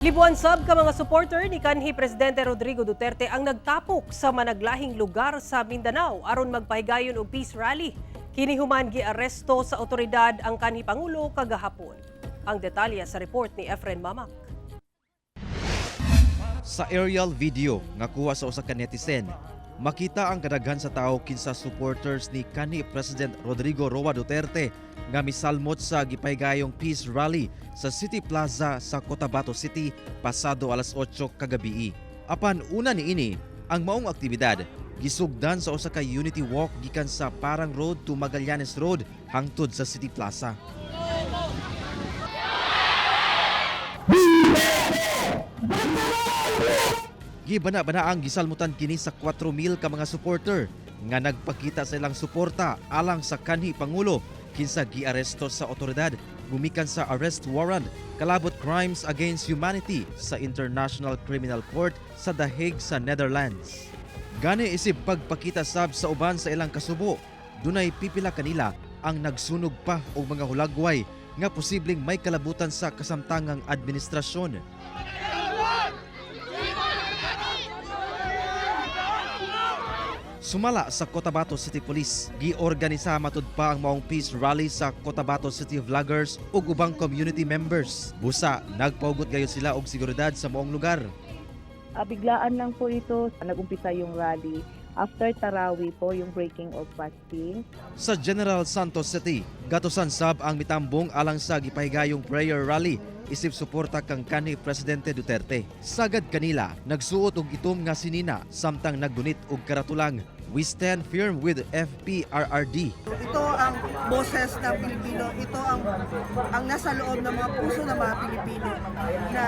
Libuan sab ka mga supporter ni kanhi Presidente Rodrigo Duterte ang nagtapok sa managlahing lugar sa Mindanao aron magpahigayon og peace rally. Kini human giaresto sa otoridad ang kanhi pangulo kagahapon. Ang detalye sa report ni Efren Mamak. Sa aerial video nga kuha sa usa ka netizen, makita ang kadaghan sa tao kinsa supporters ni kanhi President Rodrigo Roa Duterte nga misalmot sa gipahigayong peace rally sa City Plaza sa Cotabato City pasado alas 8 kagabii. Apan una niini, ang maong aktibidad gisugdan sa usa ka unity walk gikan sa Parang Road to Magallanes Road hangtod sa City Plaza. Gibana-bana ang gisalmutan kini sa 4,000 ka mga supporter nga nagpakita sa ilang suporta alang sa kanhi pangulo kinsa giaresto sa otoridad gumikan sa arrest warrant kalabot crimes against humanity sa International Criminal Court sa The Hague sa Netherlands. Gani isip pagpakita sab sa uban sa ilang kasubo, dunay pipila kanila ang nagsunog pa og mga hulagway nga posibleng may kalabutan sa kasamtangang administrasyon. Sumala sa Cotabato City Police, giorganisa matud pa ang maong peace rally sa Cotabato City Vloggers ug ubang community members. Busa, nagpaugot gayon sila og seguridad sa maong lugar. Biglaan lang po ito. Nag-umpisa yung rally. After Tarawi po, yung breaking of fasting. Sa General Santos City, gatusan sab ang mitambong alang sa gipahigayong prayer rally isip suporta kang kanhi Presidente Duterte. Sagad kanila, nagsuot og itom nga sinina samtang naggunit og karatulang "We stand firm with FPRRD." Ito ang boses ng Pilipino, ito ang nasa loob ng mga puso ng mga Pilipino na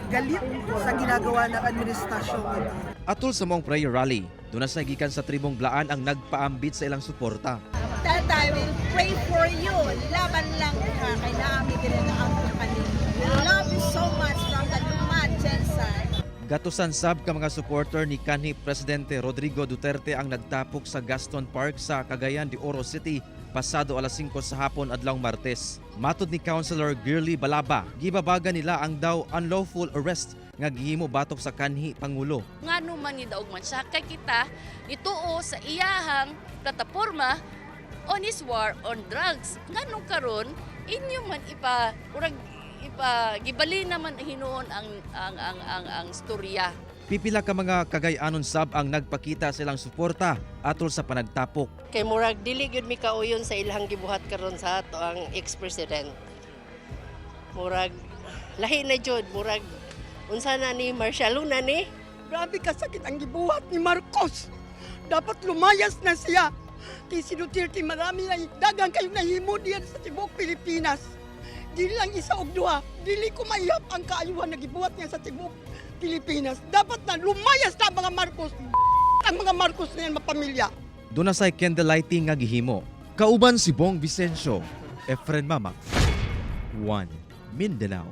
galit sa ginagawa ng administrasyong ito. Atol sa maong prayer rally, duna sa gikan sa tribong Blaan ang nagpaambit sa ilang suporta. Tatay will pray for you. Laban lang ka. Kay naami diri na ang kanin. We love you so much from the Lumad, GenSan. Gatusan sab ka mga supporter ni kanhi Presidente Rodrigo Duterte ang nagtapok sa Gaston Park sa Cagayan de Oro City pasado alas 5 sa hapon adlawng Martes. Matod ni Councilor Girly Balaba, gibabaga nila ang daw unlawful arrest nga gihimo batok sa kanhi pangulo. Ngano man ni daog man siya kay kita ituo sa iyahang plataporma on his war on drugs? Nganong karon inyo man ipa urag ipa gibali naman hinuon ang storya? Pipila ka mga Cagayanon sab ang nagpakita sa ilang suporta atol sa panagtapok. Kay murag dili gyud mi kauyon sa ilang gibuhat karon sa ato ang ex-president. Murag lahi na jud, murag unsa na ni, martial law na ni. Grabe kasakit ang gibuhat ni Marcos. Dapat lumayas na siya. Kay si Duterte, marami na dagang kayong nahimo diyan sa tibuok Pilipinas. Dili lang isa og duha, dili ko maihap ang kaayuhan na gibuhat niya sa tibuok Pilipinas. Dapat na lumayas na ang mga Marcos. Ang mga Marcos na yan mapamilya. Duna say candle lighting nga gihimo. Kauban si Bong Vicencio, Efren Mamak, 1 Mindanao.